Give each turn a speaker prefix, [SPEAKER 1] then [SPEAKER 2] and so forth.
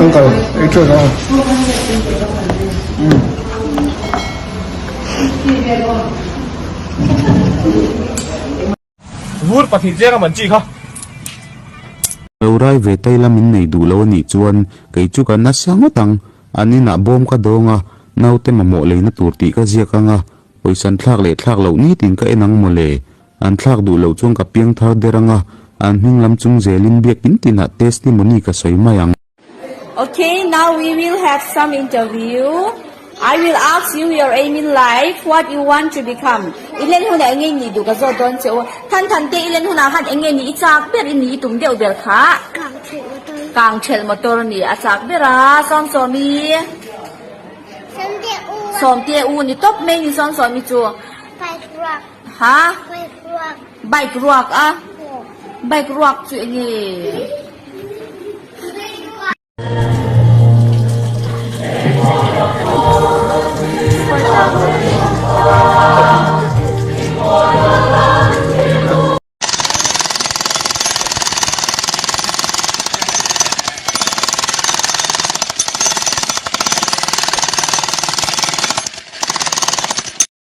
[SPEAKER 1] Uncle, ei teuh ang.
[SPEAKER 2] Vur pahnih chiang a man chi kha.
[SPEAKER 3] Lo rai ve tai la min nei duh lo a nih chuan kei chu ka nasa ngawt ang. An inah bawm ka dawng a, naute mamawh leina tur tih ka ziak ang a, pawisan thlak leh thlak loh nitin ka en ang mawle. An thlak duh loh chuan ka piang thar der ang a, an hming lam chung zelin biakin tinah testimony ka sawi mai ang.
[SPEAKER 4] Okay, now we will have some interview. I will ask you your aim in life, what you want to become. I len hunah enge nih duh ka zawt dawn che u. Than than te i len hunah khan enge nih i chak ber i nih i tum deuh ber kha. Kang thelh motor nih a chak ber a, Sawmsawmi. Sawmte u ni tawp mai ni Sawmsawmi chu.
[SPEAKER 5] Bike ruak.
[SPEAKER 4] Ha?
[SPEAKER 5] Bike ruak.
[SPEAKER 4] Bike ruak a? Bike ruak chu enge?